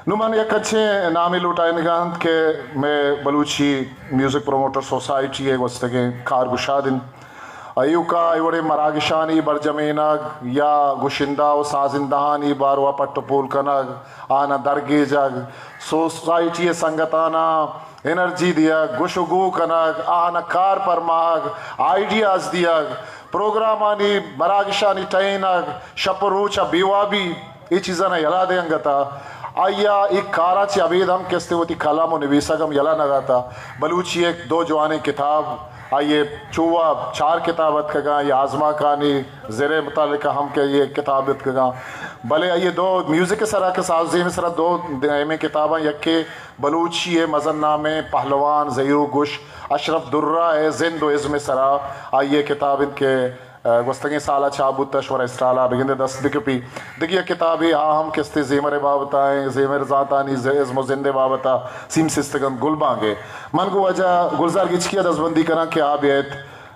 نوں من یک انچیں نامے لوٹائینگ ءَ انت کہ مئے بلوچی میوزک پروموٹر سوسائٹی ءِ گوستگیں کار گشاد انت۔ ایوکا اے وڑیں مراگشانی برجمینگ یا گشندہ و سازندہانی باروا پٹ و پول کنگ، آناں درگیجگ، سوسائٹی ءِ سنگتاناں انرجی دیگ، گوش و گو کنگ، آہاں کار پرماہگ، آئیڈیاز دیگ، پروگرامانی مراگشانی ٹہینگ، شپ و روچ ءَ بے وابی، اے چیزاناں یلہ دئینگت ءَ آئی ءَ اے کاراں چہ ابید ہم کستے وتی قلم و نبیسگ ہم یلہ نہ دات ءَ۔ بلوچی ءِ دو جوانیں کتاب، آئی ءِ چو ءَ چار کتاب اتکگاں، اے آزمانکانی زر ءِ متعلق ہم کہ اے کتاب اتکگاں، بلے آئی ءِ دو میوزک ءِ سرا کہ ساز زیم ءِ سرا دو اہمیں کتاباں، یکے بلوچی ءِ مزن نامیں پہلوان زہیروک گوش اشرف درہ ءِ زند و ازم ءِ سرا آئی ءِ کتاب انت کہ، ءَ، گوستگیں سال ءَ چاپ بوتہ، شمارا اسٹال ءَ بگندے دست بکپی۔ دگہ یک کتابے آ ہم کستے زیمر ءِ بابت ءَ ایں، زیمر زانتانی ز-، ازم و زند ءِ بابت ءَ سیم سستگ انت گلبانگ ءِ۔ من گوں واجہ گلزار گچکی ءَ دزبندی کناں کہ آ بیایت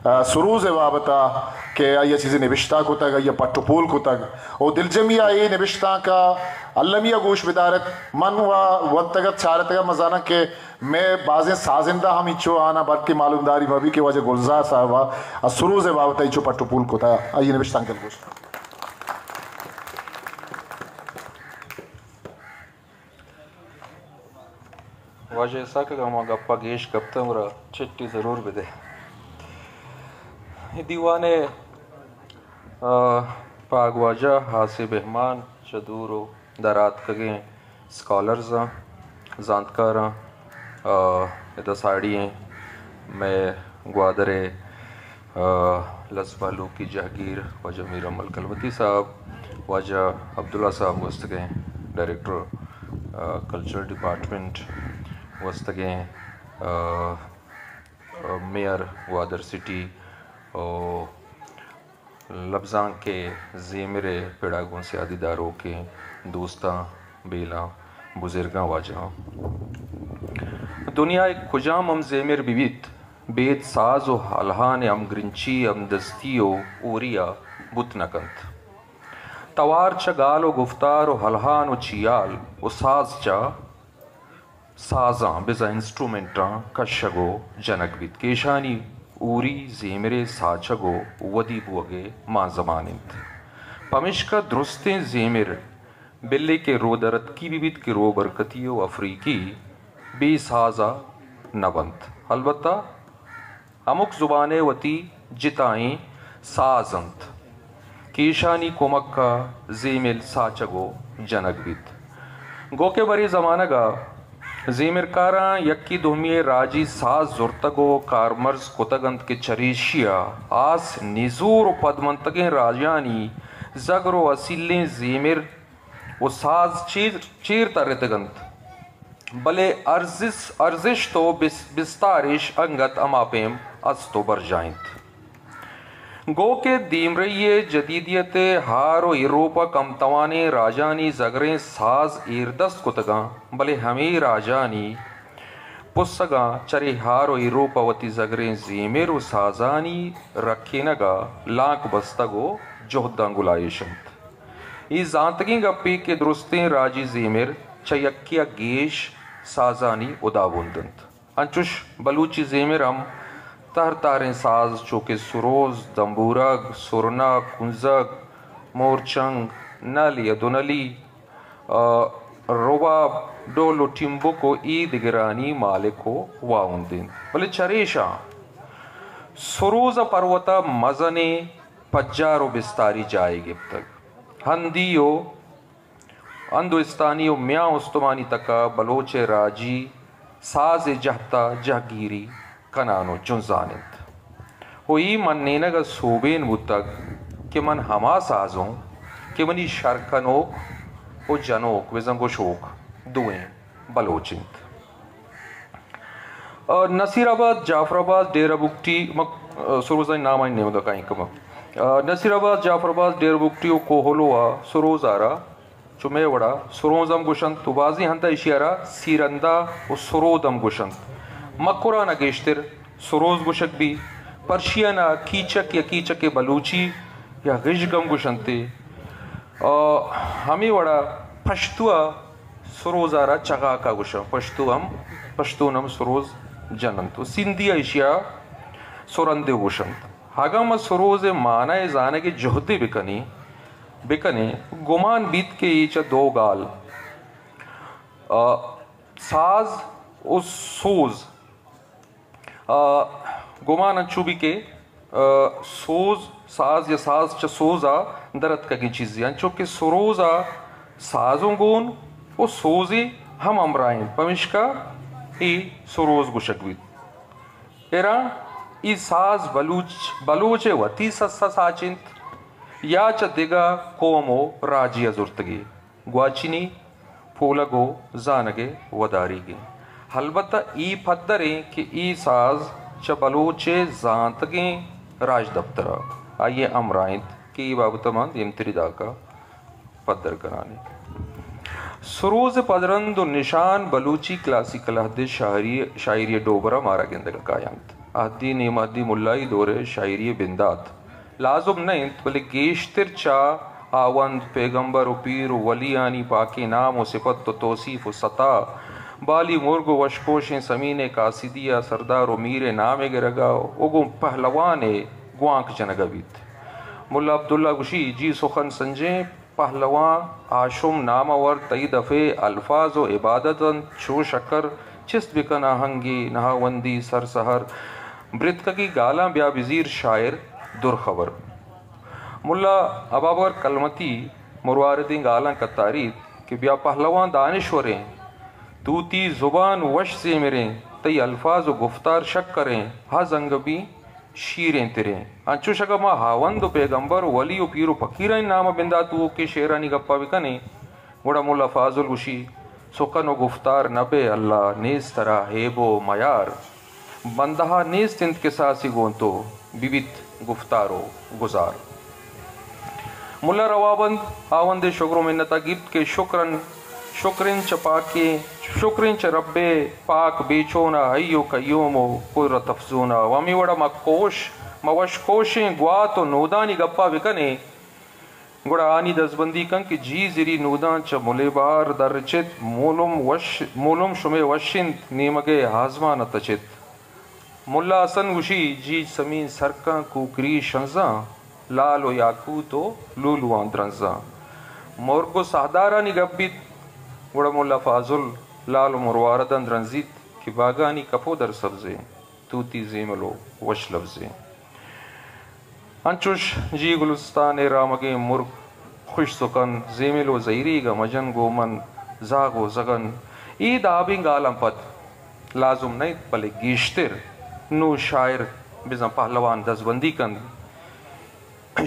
ءَ سروز ءِ بابت ءَ کہ آئی ءَ چیزے نبشتہ کتگ، آئی ءَ پٹ و پول کتگ۔ او دلجمی ءَ اے نبشتانک ءَ المی ءَ گوش بدارت۔ من و ونتگ ات، چارتگ ات، من زاناں کہ مئے بازیں سازندہ ہم انچو آناں بلکیں معلومداری مہ بی کہ واجہ گلزار صاحب ءَ سروز ءِ بابت ءَ انچو پٹ و پول کتگ۔ آئی ءِ نبشتانک ءَ گوش۔ واجہ اسحاق، اگاں ہما گپ ءَ گیش کپتاں، گڑا چٹی ضرور بدے۔ اے دیوان ءَ، آ، پاگ واجہ ہاسے مہمان چہ دور و دراتکگیں اسکالرزاں، زانتکاراں، آ، ادا ساڑی ایں مئے گوادر ءِ آ، لس مہلوکی جہگیر واجہ میر امل کلمتی صاحب، واجہ عبداللہ صاحب گوستگیں ڈائریکٹر، آ، کلچرل ڈپارٹمنٹ گوستگیں، آ، آ، میئر گوادر سٹی و لبزانک ءِ زیمر ءِ پڑ ءَ گوں سیادی داروکیں دوستاں، بیلاں، بزرگاں، واجہاں۔ دنیا ءِ کجام ہم زیمر بہ بیت، بید ساز و الہان ءِ ہمگرنچی، ہمدستی و ہوری ءَ بوت نہ کنت۔ توار چہ گال و گفتار و الہان و چیال و ساز چہ سازاں بزاں انسٹرومنٹاں کشگ و جنگ بیت کہ ایشانی ہوری زیمر ءِ ساچگ و ودی بوگ ءِ مانزمان انت۔ پمیشکا درستیں زیمر بلے کہ رودرتکی بہ بیت کہ روبرکتی و افریقی بے ساز ءَ نہ بنت۔ البتہ ہمک زبان ءِ وتی جتائیں ساز انت کہ ایشانی کمک ءَ زیمل ساچگ و جنگ بیت۔ گو کہ برے زمانگ ءَ زیمرکاراں یکے دومی ءِ راجی ساز زرتگ و کارمرز کتگ انت کہ چریشی ءَ آس نزور و پدمنتگیں راجانی زگر و اصیلیں زیمر و ساز چیر، چیر ترتگ انت، بلے ارزس-، ارزشت و بس-، بستاریش انگت ہما پیم است و برجاہ انت۔ گو کہ دیمرئی ءِ جدیدیت ءِ ہار و ایروپ ءَ کم توانیں راجانی زگریں ساز ایردست کتگاں، بلے ہمے راجانی پسگاں چرے ہار و ایروپ ءَ وتی زگریں زیمر و سازانی رکینگ ءَ لانک بستگ و جہداں گلائیش انت۔ اے زانتگیں گپے کہ درستیں راجی زیمر چہ یکے ءَ گیش سازانی ہدابند انت۔ انچوش بلوچی زیمر ہم تہر تہریں ساز چو کہ سروز، دمبورگ، سرنا، کنزگ، مورچنگ، نل یا دونلی، آ، رباب، ڈول و ٹمبک و اے دگرانی مالک و واہند انت، بلے چریشاں سروز ءَ پر وتا مزنیں پجار و بستاری جاہے گپتگ۔ ہندی و ہندوستانی و میان استمانی تک ءَ بلوچ ءِ راجی ساز ءِ جہت ءَ جہگیری کنان و جنزان انت و اے منینگ ءَ سوبین بوتگ کہ من ہما ساز اوں کہ منی شر کنوک و جنوک، بزاں گوشوک، دوئیں بلوچ انت۔ آ، نصیر آباد، جعفر آباد، ڈیرہ بگٹی، مک-، آ، سروزانی نامانی نیمگ ءَ کائیں کمک۔ آ، نصیر آباد، جعفر آباد، ڈیرہ بگٹی و کوہلو ءَ سروز ءَ را چو مئے وڑا سروز ہم گوشنت و بازیں ہند ءَ ایشی ءَ را سیرندہ و سرود ہم گوشنت۔ مکران ءَ گیشتر سروز گوشگ بی۔ پرشین ءَ کیچک یا کیچک بلوچی یا غژگ ہم گوشنت۔ آ، ہمے وڑا پشتو ءَ سروز ءَ را چغاک ءَ گوشنت۔ پشتو ہم، پشتون ہم سروز جننت و سندھی ءَ ایشی ءَ سرندے گوشنت۔ اگاں ما سروز ءِ مانا ءِ زانگ ءِ جہدے بکنیں، بکنیں، گمان بیت کہ اے چہ دو گال، آ، ساز و سوز، آ، گمان انچو بی کہ، آ، سوز، ساز یا ساز چہ سوز ءَ در اتکگیں چیزے، انچو کہ سروز ءَ ساز اوں گون و سوزے ہم ہمراہ انت، پمیشکا اے سروز گوشگ بیت۔ اراں اے ساز بلوچ، بلوچ ءِ وتی سس ءَ ساچ انت یا چہ دگہ قوم و راجے ءَ زرتگے؟ گواچنی پولگ و زانگ ءِ وداریگ انت۔ البتہ اے پدر انت کہ اے ساز چہ بلوچ ءِ زانتگیں راجدپتر ءَ آئی ءِ ہمراہ انت کہ اے بابت ءَ ما دیمتری داک ءَ پدر کنان ایں۔ سروز ءِ پدرند و نشان بلوچی کلاسیکل عہد ءِ شاعری، شاعری ءِ ڈوبر ءَ مارا گندگ ءَ کاینت۔ عہدی نیمعہدی ملائی دور ءِ شاعری ءِ بندات لازم نہ انت، بلے گیشتر چہ ہاوند، پیگمبر و پیر و ولیانی پاکیں نام و صفت و توصیف و ستا، بالی مرگ و وشکوشیں سمین ءِ قاصدی ءَ سردار و میر ءِ نام ءِ گرگ ءَ و گوں پہلوان ءِ گوانک جنگ ءَ بیت۔ ملا عبداللہ گوشی، جی سخن سنجیں پہلوان ہاشم نامور، تئی دف ءِ الفاظ و عبادت انت، چو شکر چست بکن آہنگی، نہاوندی، سرسہر، برتکگی گالاں بیا بزیر شاعر درخبر۔ ملا ابابکر کلمتی مرواردیں گالاں کتاریت کہ بیا پہلوان دانشوریں، توتی زبان وش زیمریں، تئی الفاظ و گفتار شکریں، ہا زنگبی شیریں تریں۔ انچوش اگاں ما ہاوند و پیگمبر و ولی و پیر و پکیرانی نام ءَ بندات توکیں شعرانی گپ ءَ بکنیں، گڑا ملا فاضل گوشی، سخن و گفتار نہ بئے اللہ، نیست ترا ہیب و میار۔ بندہ ءَ نیست انت کساسے گوں تو، ببیت گفتار و گزار۔ ملا روابند ہاوند ءِ شگر و منت ءَ گیپت کہ شکرن، شکرن چہ پاکیں، شکرن چہ رب ءِ پاک بے چون ءَ حی و قیوم و قدرت افزون ءَ۔ و ہمے وڑ ءَ ما کوش، ما وش کوشیں گوات و نودانی گپ ءَ بکنیں، گڑا آنی دزبندی کن کہ جی زری نوداں چہ ملے بہار در چت، مولم وش، مولم شمے وش انت، نیمگ ءِ آزمان ءَ تچت۔ ملا حسن گوشی، جی سمین سرکاں کوکری شنزاں، لال و یاقوت و لولواں درنزاں۔ مرگ و ساہدارانی گپ بیت، گڑا ملا فاضل لال و مروارداں درنزیت کہ باگانی کپودر سبزیں، توتی زیمل و وش لبزیں۔ انچوش جی گلستان ءِ رامگیں مرگ خوش سخن، زیمل و زہیریگ ءَ مجن گوں من زاگ و زغن۔ اے دابیں گالاں پد لازم نہ انت، بلے گیشتر نوں شاعر بزاں پہلوان دزبندی کنت۔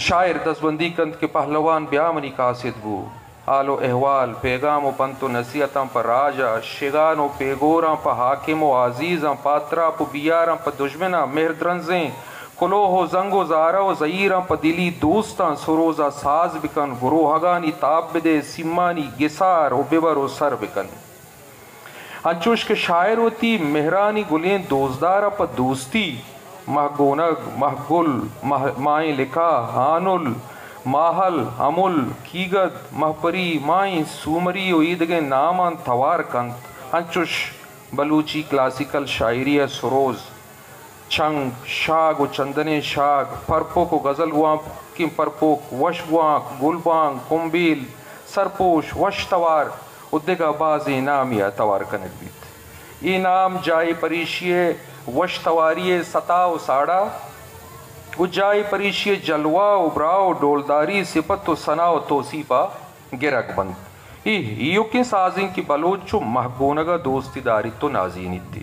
شاعر دزبندی کنت کہ پہلوان بیا منی قاصد بو۔ حال و احوال، پیغام و پنت و نصیحتاں پہ راج ءَ، شگان و پیگوراں پہ حاکم و عزیزاں، پاتراپ و بیاراں پہ دژمناں، مہردرنزیں کلوہ و زنگ و زارہ و زہیراں پہ دلی دوستاں، سروز ءَ ساز بکن، گروہگانی تاب بدے، سیمانی گسار و ببر و سر بکن۔ انچوش کہ شاعر وتی مہرانی گلیں دوستدار ءَ پہ دوستی، مہگونگ، مہگل، مہ-، ماہیں لکا، ہانل، ماہل، ہمل، کیگد، مہپری، ماہیں سومری و ایدگہ ناماں توار کنت، انچوش بلوچی کلاسیکل شاعری ءِ سروز، چنگ، شاگ و چندنیں شاگ، پرپوک و غزل گوانکیں پرپوک، وش گوانک، گلبانگ، کمبیل، سرپوش، وش توار و دگہ بازیں نامے ءَ توار کنگ بیت۔ اے نام جاہے پریشی ءِ وش تواری ءِ ستا و ساڑا و جاہے پریشی ءِ جلوہ و براہ و ڈولداری، صفت و ثنا و توصیف ءَ گرگ بنت۔ اے ایوکیں سازیں کہ بلوچ چو مہگونگ ءَ دوستی داریت و نازینیت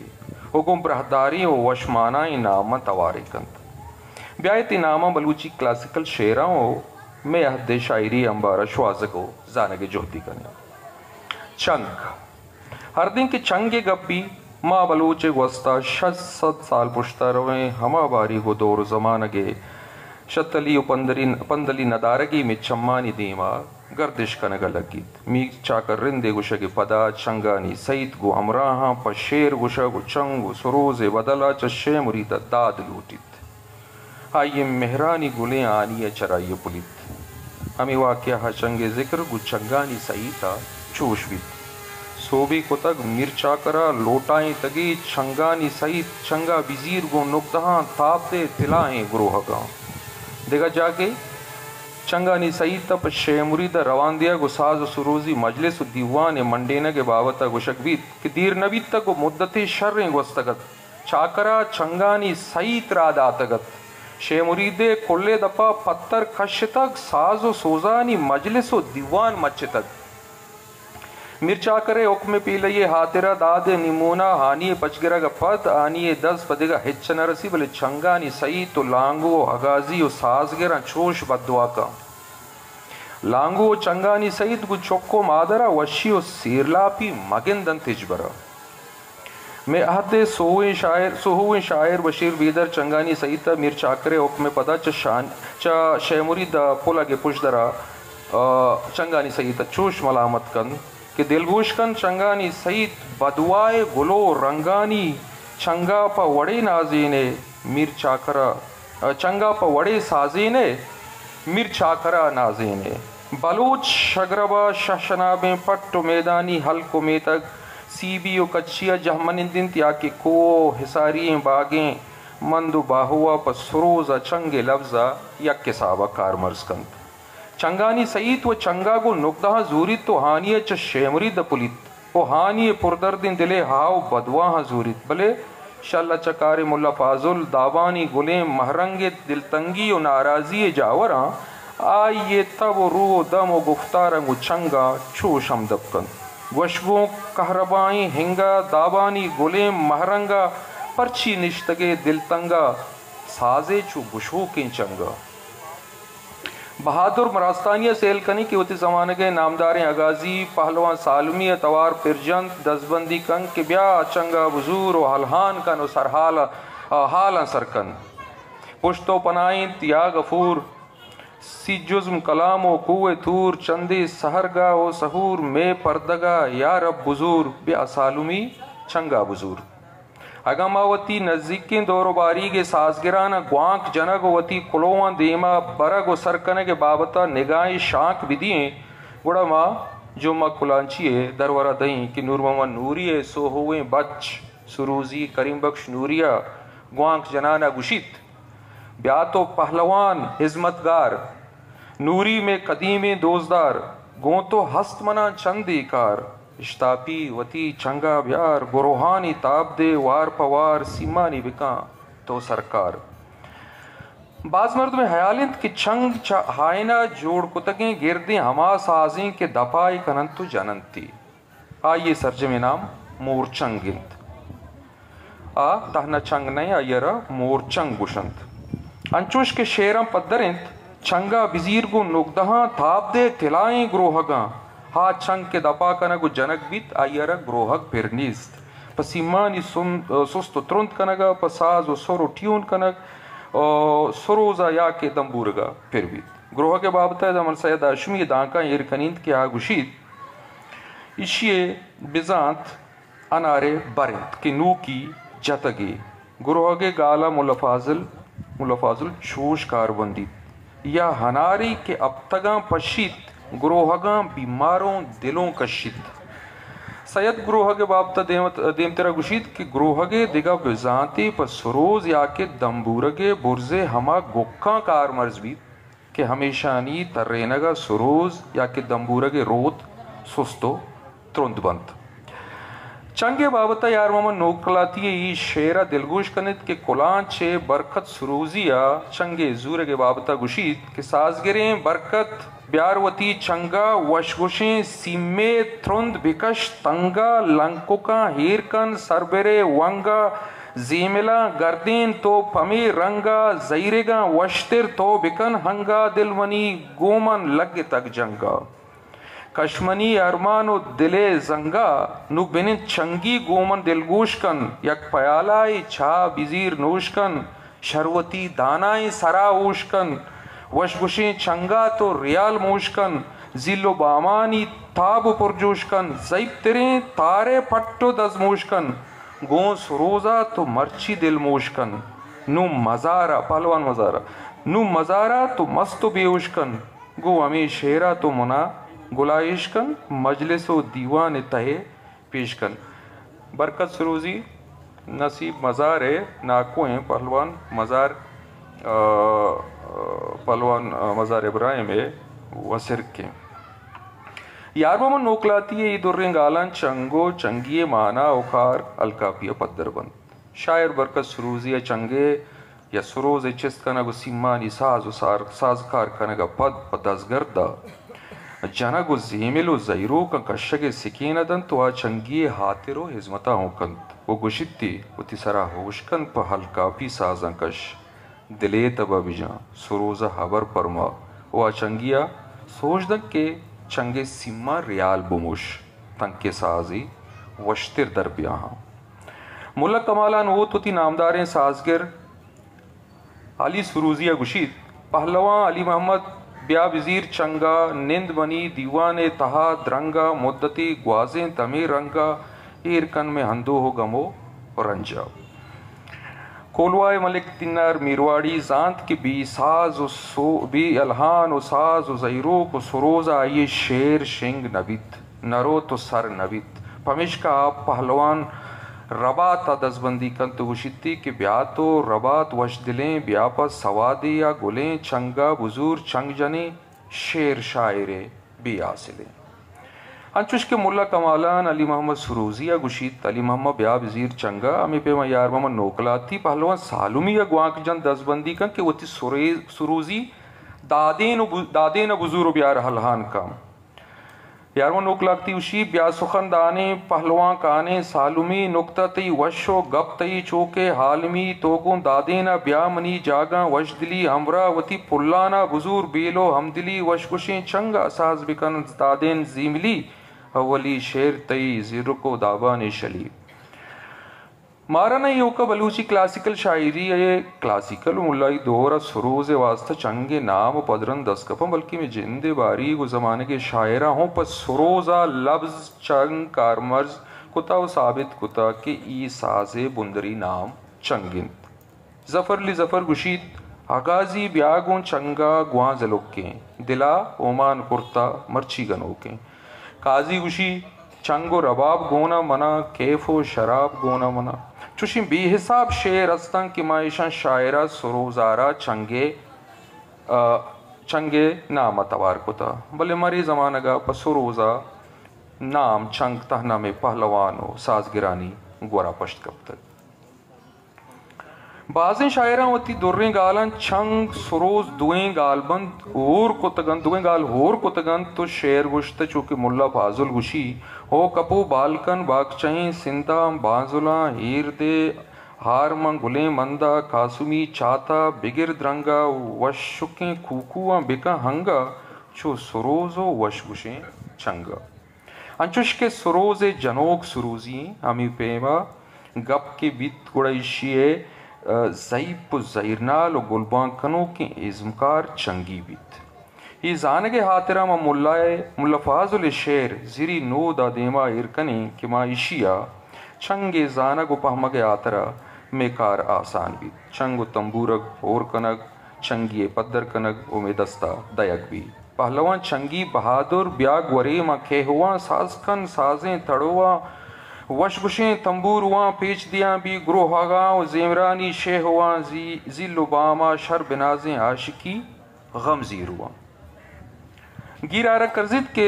و گوں براہداریں و وشمانائیں ناماں توارے کنت۔ بیایت اے ناماں بلوچی کلاسیکل شعراں و مئے عہد ءِ شاعری ءِ امبار ءَ شوہازگ و زانگ ءِ جہدے کنیں۔ چنگ۔ ہردیں کہ چنگ ءِ گپ بیت، ما بلوچ ءِ گوست ءَ شش سد سال پشت ءَ رویں، ہما باریگ و دور و زمانگ ءِ شتلی و پندلی، پندلی ندارگی مئے چمانی دیم ءَ گردش کنگ ءَ لگیت۔ میر چاکر رند ءِ گوشگ ءِ پدا چنگانی سئیت گوں ہمراہاں پہ شعر گوشگ و چنگ و سروز ءِ بدل ءَ چہ شے مرید ءَ داد لوٹیت۔ آئی ءِ مہرانی گلیں ہانی ءَ چرائی ءَ پلیت۔ ہمے واقعہ ءَ چنگ ءِ ذکر گوں چنگانی سئیت ءَ چوش بیت۔ سوبی کتگ۔ میر چاکر ءَ لوٹائینتگی چنگانی سئیت، چنگا بزیر گوں نگدہاں تاب دے تلائیں گروہگاں۔ دگہ جاگہے چنگانی سئیت ءَ پہ شے مرید ءَ روان دیگ ءُ ساز ءُ سروزی مجلس ءُ دیوان ءِ منڈینگ ءِ بابت ءَ گوشگ بیت کہ دیر نہ بیتگ ءُ مدتے شریں گوستگ ات۔ چاکر ءَ چنگانی سئیت راہ داتگ ات۔ شے مرید ءِ کل ءِ دپ ءَ پتر کشتگ، ساز ءُ سوزانی مجلس ءُ دیوان مچتگ۔ میر چاکر ءِ حکم ءِ پیلئی ءِ ہاترا داد ءِ نیمون ءَ ہانی ءِ پچگرگ ءَ پد آنی ءِ دست پہ دگہ ہچ نہ رسی، بلے چنگانی سئیت ءُ لانگو ءُ ہگازی ءُ سازگراں چوش بددعا کن۔ لانگو ءُ چنگانی سئیت گوں چک ءُ مادر ءَ وشی ءُ سیرلاپی مہ گند انت ہچبر ءَ۔ مئے عہد ءِ سوہیں شاعر، سوہیں شاعر بشیر بیدر چنگانی سئیت ءَ میر چاکر ءِ حکم ءِ پدا چہ شان، چہ شے مرید ءَ پلگ ءِ پژدر ءَ، آ، چنگانی سئیت ءَ چوش ملامت کنت کہ دلگوش کن چنگانی سئیت بدواہ ءِ گل ءُ رنگانی چنگا پہ وڑے نازین ئے میر چاکر ءَ، چنگا پہ وڑے سازین ئے میر چاکر ءَ نازین ئے۔ بلوچ شگرب ءَ شہ شنابیں پٹ ءُ میدانی ہلک ءُ میتگ، سیبی ءُ کچی ءَ جہمنند انت یا کہ کوہ ءُ ہساری ئیں باگیں مند ءُ باہو ءَ پہ سروز ءَ چنگ ءِ لبز ءَ یک حساب ءَ کارمرز کنت۔ چنگانی سئیت ءُ چنگا گوں نگدہاں زوریت ءُ ہانی ءَ چہ شے مرید ءَ پلیت ءُ ہانی ءِ پردردیں دل ءِ ہاہ ءُ بدواہاں زوریت، بلے شل ءَ چہ کار ءِ ملا فاضل دابانی گلیں مہرنگ ءِ دلتنگی ءُ ناراضی ءِ جاوراں آئی ءِ تب ءُ رو ءُ دم ءُ گفتار ءَ گوں چنگ ءَ چوش ہمدپ کنت۔ گوش گوں کہربائیں ہنگ ءَ دابانی گلیں مہرنگ ءَ پرچی نشتگے دلتنگ ءَ سازے چو گشوکیں چنگ ءَ۔ بہادر مراستانی ءَ سیل کنیں کہ وتی زمانگ ءِ نامداریں ہگازی پہلوان سالمی ءِ توار پر جنت، دزبندی کنت کہ بیا چنگ ءَ بزور ءُ ہلہان کن ءُ سرحال ءَ، آ، حالاں سر کن۔ پشت ءُ پناہ انت یا غفور، سی جزم کلام ءُ کوہ طور، چندے سحرگاہ ءُ سحور، مئے پردگ ءَ یا رب بزور، بیا سالمی چنگ ءَ بزور۔ اگاں ما وتی نزیکیں دور ءُ باریگ ءِ سازگران ءَ گوانک جنگ ءُ وتی کلوہاں دیم ءَ برگ ءُ سر کنگ ءِ بابت ءَ نگاہیں شانک بدییں، گڑا ما جمعہ کلانچی ءِ درور ءَ دئیں کہ نور محمد نوری ءِ سوہوئیں بچ سروزی کریم بخش نوری ءَ گوانک جنان ءَ گوشیت، بیا تو پہلوان ہزمتگار، نوری مئے قدیمیں دوستدار، گوں تو ہست مناں چندے کار۔ اشتاپی وتی چنگا بیار، گروہانی تاب دے وار پہ وار، سیمانی بکاں تو سرکار۔ باز مردمے ہیال انت کہ چنگ چہ ہائنا جوڑ کتگیں گردیں ہما سازیں کہ دپائی کننت و جننتی۔ آئی سرجمیں نام مورچنگ انت۔ آ تہنا چنگ نئے، آئی ء را مورچنگ گوشنت۔ انچوش کہ شعراں پدر انت، چنگا بزیر گوں نگدہاں تاب دے تلائیں گروہگاں۔ ہا چنگ کہ دپا کنگ و جنگ بیت، آئی ء را گروہگ پر نیست۔ پہ سیمانی سن-، سست و ترند کنگ ء، پہ ساز و سر و ٹیون کنگ، آ، سروز ء یا کہ دمبورگ ء پر بیت۔ گروہگ ء بابت ء من سید ہاشمی ء دانکاں ایر کنینت کہ آ گوشیت، ایشی ء بزانت انارے بر انت کہ نوکی جتگے۔ گروہگے گالا ملا فاضل، ملا فاضل چوش کار بندیت۔ یا ہناری کہ اپتگاں پشیت، گروہگاں بیماروں دلوں کشیت۔ سید گروہگے بابت دیمت-، دیمترا گوشیت کہ گروہگے دگہ بزانتی پہ سروز یا کہ دمبورگے برزے ہما گکاں کارمرز بیت۔ کہ ہمیشانی ترینگ ء سروز یا کہ دمبورگ ء روت سست و ترند بنت۔ چنگ ء بابت ء یار محمد نوکلاتی ء ای شعر ء دلگوش کنیت کہ کلانچ ء برکت سروزی ء چنگ ء زورگ ء بابت ء گوشیت کہ سازگریں برکت بیار وتی چنگ ء، وشگوشیں سیمے ترند بکش تنگ ء، لنککاں ہیر کن سربرے ونگ ء، زیملاں گردین تو پمے رنگ ء، زہیرگاں وشتر تو بکن ہنگ ء، دل منی گوں من لگتگ جنگ ء۔ کش منی ارمان و دل ء زنگ ء، نوں بنند چنگی گوں من دلگوش کن، یک پیالہ ء چاہ بزیر نوش کن، شر وتی دانائیں سرا اوش کن، وشگوشیں چنگا تو ریال موش کن، زیل و بامانی تاب و پرجوش کن، زئیب تریں تارے پٹ و دزموش کن، گوں سروزا تو مرچی دلموش کن، نوں مزارا، پہلوان مزارا، نوں مزارا تو مست و بیہوش کن، گوں ہمے شعرا تو منا گلائیش کن، مجلس و دیوان تہے پیش کن۔ برکت سروزی، نصیب مزار ءِ ناکوئیں پہلوان مزار، آ، آ، پہلوان، آ، مزار ابراہیم ءِ وسرکیں۔ یار محمد نوکلاتی ءِ اے دریں گالاں چنگ ءُ چنگی ءِ مانا ءُ کار الکاپی ءَ پدر بنت۔ شاعر برکت سروزی ءَ چنگ ءِ یا سروز ءِ چست کنگ ءُ سیمانی ساز ءُ سار-، سازکار کنگ ءَ پد پہ دزگرد ءَ جنگ ءُ زیمل ءُ زہیروکاں کشگ ءِ سکین ءَ دنت ءُ آ چنگی ءِ ہاتر ءُ ہزمت ءَ ہوں کنت ءُ گوشیت ئے، وتی سرا ہوش کن، پہ الکاپی سازاں کش، دلے تب ءَ بجاں، سروز ءَ ہبر پرما ءُ آ چنگی ءَ سوج دنت کہ چنگ ءِ سیماں ریال بموش، تنکہ سازے وشتر در بیاہاں۔ ملا کمالان ہوت وتی نامداریں سازگر علی سروزی ءَ گوشیت، پہلوان علی محمد، بیا بزیر چنگ ءَ، نند منی دیوان ءِ تہا درنگ ءَ، مدتے گوازینت ہمے رنگ ءَ، ایر کن مئے اندوہ ءُ گم ءُ رنج ءَ۔ کولواہ ءِ ملک دینار میرواڑی زانت کہ بے ساز ءُ سو-، بے الہان ءُ ساز ءُ زہیروک ءُ سروز ءَ آئی ءِ شعر شنگ نہ بیت، نہ روت ءُ سر نہ بیت۔ پمیشکا آ پہلوان ربات ءَ دزبندی کنت ءُ گوشیت ئے کہ بیا تو ربات وش دلیں، بیا پہ سوادے ءَ گلیں، چنگ ءَ بزور چنگ جنیں، شعر شاعر ءِ بے حاصلیں۔ انچوش کہ ملا کمالان علی محمد سروزی ءَ گوشیت، علی محمد بیا بزیر چنگ ءَ، ہمے پیما یار محمد نوکلاتی پہلوان سالمی ءَ گوانک جنت، دزبندی کنت کہ وتی سرے-، سروزی دادین ءُ بو-، دادین ءَ بزور ءُ بیار الہان کن۔ یار محمد نوکلاتی گوشی، بیا سخن دانیں پہلوان کانیں سالمی، نکتہ تئی وش ءُ گپ تئی چوکہ عالمی، تو گوں دادین ءَ بیا منی جاگاں وش دلی ہمراہ، وتی پلان ءَ بزور بیل ءُ ہمدلی، وش گوشیں چنگ ءَ ساز بکن دادین زیملی، اولی شعر تئی زیرک ءُ دابانی شلی۔ مارا نہ ایوک ءَ بلوچی کلاسیکل شاعری ءِ کلاسیکل ءُ ملائی دور ءَ سروز ءِ واستہ چنگے نام ءُ پدرند دست کپاں، بلکیں مئے جند ءِ باریگ ءُ زمانگ ءِ شاعراں ہوں پہ سروز ءَ لبز چنگ کارمرز کتہ ءُ ثابت کتہ کہ اے ساز ءِ بندری نام چنگ انت۔ ظفر علی ظفر گوشیت، اگازی بیا گوں چنگ ءَ گوانزلوکیں، دل ءَ اومان کرتہ مرچی گنوکیں۔ قاضی گوشی، چنگ ءُ رباب گون ءَ من ءَ، کیف ءُ شراب گون ءَ من ءَ۔ چوشیں بے حساب شعر استاں کہ ما ایشاں شاعر ءَ سروزار ءَ چنگ ءِ، آ، چنگ ءِ نام ءَ توار کتہ، بلے مرے زمانگ ءَ پہ سروز ءَ نام چنگ تہنا مئے پہلوان ءُ سازگرانی گور ءَ پشت کپتگ۔ بازیں شاعراں وتی دریں گالاں چنگ، سروز دوئیں گالبند ہور کتگ انت، دوئیں گال ہور کتگ انت ءُ شعر گوشتہ، چو کہ ملا فاضل گوشی، ہو کپو بالکن باگچہیں سنداں، بانزلاں ہیر دے، ہار من گلیں مندا، کاسمی چاتا بگر درنگا، وشکیں کوکواں بکن ہنگا، چو سروز ءُ وش گوشیں چنگا۔ انچوش کہ سروز ءِ جنوک سروزی ایں، ہمے پیما گپ کہ بیت گڑا ایشی ءِ، آ، زئیپ ءُ زہیرنال ءُ گلبانگ کنوکیں ازمکار چنگی بیت۔ اے زانگ ءِ ہاترا ما ملا ءِ، ملا فاضل ءِ شعر زری نود ءَ دیما ایر کنیں کہ ما ایشی ءَ چنگ ءِ زانگ ءُ پہمگ ءِ ہاترا مئے کار آسان بیت۔ چنگ ءُ تمبورگ ہور کنگ، چنگی ءِ پدر کنگ ءُ مئے دست ءَ دئیگ بیت۔ پہلوان چنگی بہادر، بیا گورے ماں کیہواں، ساز کن سازیں تڑواں، وش گوشیں تمبورواں، پیچ دیاں بی گروہگاں ءُ زیمرانی شیہواں، زی-، زیل ءُ باما شر بنازیں عاشقی غم زیرواں۔ گیر آرگ کرزیت کہ،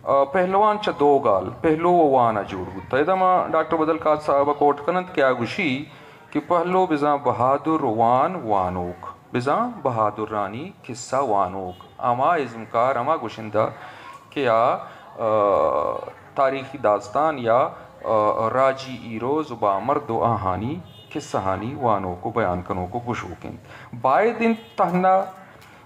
آ، پہلوان چہ دو گال، پہلو ءُ وان ءَ جوڑ بوتہ۔ ادا ما ڈاکٹر بدل قادر صاحب ءَ کوٹ کننت کہ آ گوشی کہ پہلو بزاں بہادر، وان وانوک۔ بزاں بہادرانی کسہ وانوک، ہما ازمکار، ہما گشندہ کہ آ، آ، تاریخی داستان یا، آ، راجی ہیروز ءُ بامرد ءُ آہانی کسہانی وانوک ءُ بیان کنوک ءُ گشوک انت۔ باید انت تہنا،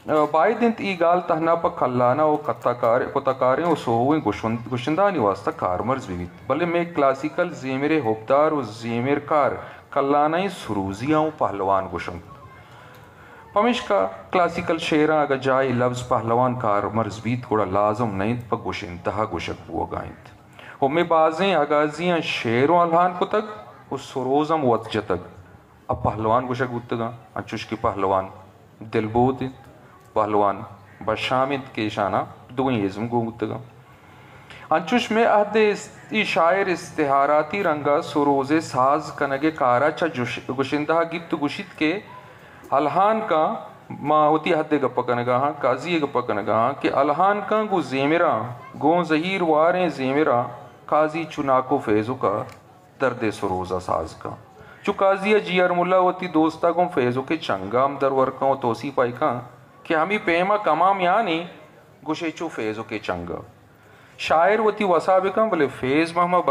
آ، باید انت اے گال تہنا پہ کلانہ ءُ کتہ کار-، کتہ کاریں ءُ سوہوئیں گشند-، گشندہانی واستہ کارمرز بہ بیت، بلے مئے کلاسیکل زیمر ءِ حبدار ءُ زیمرکار کلانہ ءِ سروزیاں ءُ پہلوان گشنت۔ پمیشکا کلاسیکل شعراں اگاں جاہے لبز پہلوان کارمرز بیت، گڑا لازم نہ انت پہ گشندہ ءَ گشگ بوہگا انت۔ ءُ مئے بازیں اگازیاں شعر اوں الہان کتگ ءُ سروز ہم وت جتگ، آ پہلوان گشگ بوتگاں، انچوش کہ پہلوان دلبود انت، پہلوان بشام انت کہ ایشاناں دوئیں ازم گون بوتگاں۔ انچوش مئے عہد ءِ اے شاعر استعاراتی رنگ ءَ سروز ءِ ساز کنگ ءِ کار ءَ چہ جش-، گشندہ ءَ گیپت ءُ گوشیت کہ الہان کاں، ما وتی حد ءِ گپ ءَ کنگ ءَ آں، قاضی ءِ گپ ءَ کنگ ءَ آں کہ الہان کاں گوں زیمراں، گوں زہیر واریں زیمراں، قاضی چو ناکو فیضک ءَ درد ءِ سروز ءَ ساز کاں۔ چو قاضی ءَ جی آر ملا وتی دوست ءَ گوں فیضک ءِ چنگ ءَ ہم درور کاں ءُ توسیپ ءَ کاں کہ ہمے پیم ءَ کماں میان ایں، گوشے چو فیضک ءِ چنگ ءَ۔ شاعر وتی وس ءَ بہ کن، بلے فیض محمد